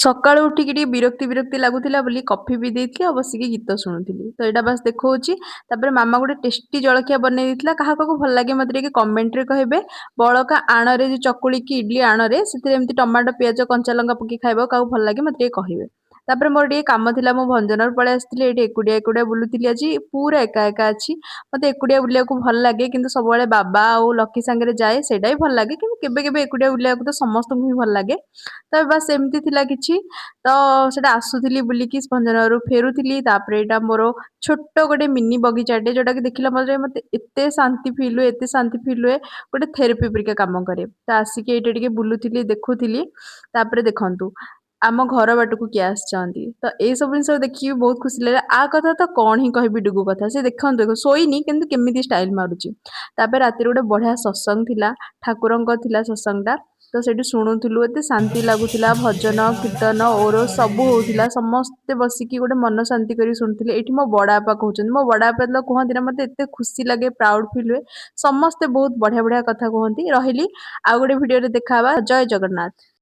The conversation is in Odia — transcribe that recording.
ସକାଳୁ ଉଠିକି ଟିକେ ବିରକ୍ତି ବିରକ୍ତି ଲାଗୁଥିଲା ବୋଲି କଫି ପିଇ ଦେଇଥିଲି ଆଉ ବସିକି ଗୀତ ଶୁଣୁଥିଲି। ତ ଏଇଟା ବାସ୍ ଦେଖାଉଛି। ତାପରେ ମାମା ଗୋଟେ ଟେଷ୍ଟି ଜଳଖିଆ ବନେଇ ଦେଇଥିଲା। କାହା କାହାକୁ ଭଲ ଲାଗେ ମୋତେ ଟିକେ କମେଣ୍ଟରେ କହିବେ। ବଳକା ଆଣରେ ଯେଉଁ ଚକୁଳି କି ଇଡଲି ଆଣରେ ସେଥିରେ ଏମିତି ଟମାଟୋ, ପିଆଜ, କଞ୍ଚା ଲଙ୍କା ପକେଇ ଖାଇବାକୁ କାହାକୁ ଭଲ ଲାଗେ ମୋତେ ଟିକେ କହିବେ। ତାପରେ ମୋର ଟିକେ କାମ ଥିଲା, ମୁଁ ଭଞ୍ଜନଗର ପଳେଇ ଆସିଥିଲି। ଏଇଠି ଏକୁଟିଆ ଏକୁଟିଆ ବୁଲୁଥିଲି, ଆଜି ପୁରା ଏକା ଏକା ଅଛି। ମୋତେ ଏକୁଟିଆ ବୁଲିବାକୁ ଭଲ ଲାଗେ, କିନ୍ତୁ ସବୁବେଳେ ବାବା ଆଉ ଲକି ସାଙ୍ଗରେ ଯାଏ, ସେଇଟା ବି ଭଲ ଲାଗେ, କିନ୍ତୁ କେବେ କେବେ ଏକୁଟିଆ ବୁଲିବାକୁ ତ ସମସ୍ତଙ୍କୁ ହିଁ ଭଲ ଲାଗେ। ତ ବାସ୍ ଏମିତି ଥିଲା କିଛି। ତ ସେଇଟା ଆସୁଥିଲି ବୁଲିକି ଭଞ୍ଜନଗରରୁ ଫେରୁଥିଲି। ତାପରେ ଏଇଟା ମୋର ଛୋଟ ଗୋଟେ ମିନି ବଗିଚାଟେ, ଯେଉଁଟାକି ଦେଖିଲା ପରେ ମୋତେ ଏତେ ଶାନ୍ତି ଫିଲ୍ ହୁଏ, ଏତେ ଶାନ୍ତି ଫିଲ୍ ହୁଏ, ଗୋଟେ ଥେରାପି ପରିକା କାମ କରେ। ତ ଆସିକି ଏଇଟା ଟିକେ ବୁଲୁଥିଲି, ଦେଖୁଥିଲି। ତାପରେ ଦେଖନ୍ତୁ ଆମ ଘର ବାଟକୁ କିଏ ଆସିଛନ୍ତି। ତ ଏଇସବୁ ଜିନିଷ ଦେଖିକି ବହୁତ ଖୁସି ଲାଗିଲା। ଆ କଥା ତ କ'ଣ ହିଁ କହିବି, ଡୁଗୁ କଥା। ସେ ଦେଖନ୍ତୁ, ଶୋଇନି କିନ୍ତୁ କେମିତି ଷ୍ଟାଇଲ୍ ମାରୁଛି। ତାପରେ ରାତିରେ ଗୋଟେ ବଢ଼ିଆ ସତ୍ସଙ୍ଗ ଥିଲା, ଠାକୁରଙ୍କ ଥିଲା ସତ୍ସଙ୍ଗଟା। ତ ସେଇଠି ଶୁଣୁଥିଲୁ, ଏତେ ଶାନ୍ତି ଲାଗୁଥିଲା। ଭଜନ, କୀର୍ତ୍ତନ, ଓର ସବୁ ହେଉଥିଲା। ସମସ୍ତେ ବସିକି ଗୋଟେ ମନ ଶାନ୍ତି କରି ଶୁଣୁଥିଲେ। ଏଇଠି ମୋ ବଡ଼ ବାପା କହୁଛନ୍ତି। ମୋ ବଡ଼ ବାପା ଯେତେବେଳେ କୁହନ୍ତି ନା, ମୋତେ ଏତେ ଖୁସି ଲାଗେ, ପ୍ରାଉଡ଼ ଫିଲ୍ ହୁଏ। ସମସ୍ତେ ବହୁତ ବଢ଼ିଆ ବଢ଼ିଆ କଥା କୁହନ୍ତି। ରହିଲି, ଆଉ ଗୋଟେ ଭିଡ଼ିଓରେ ଦେଖା ହେବା। ଜୟ ଜଗନ୍ନାଥ।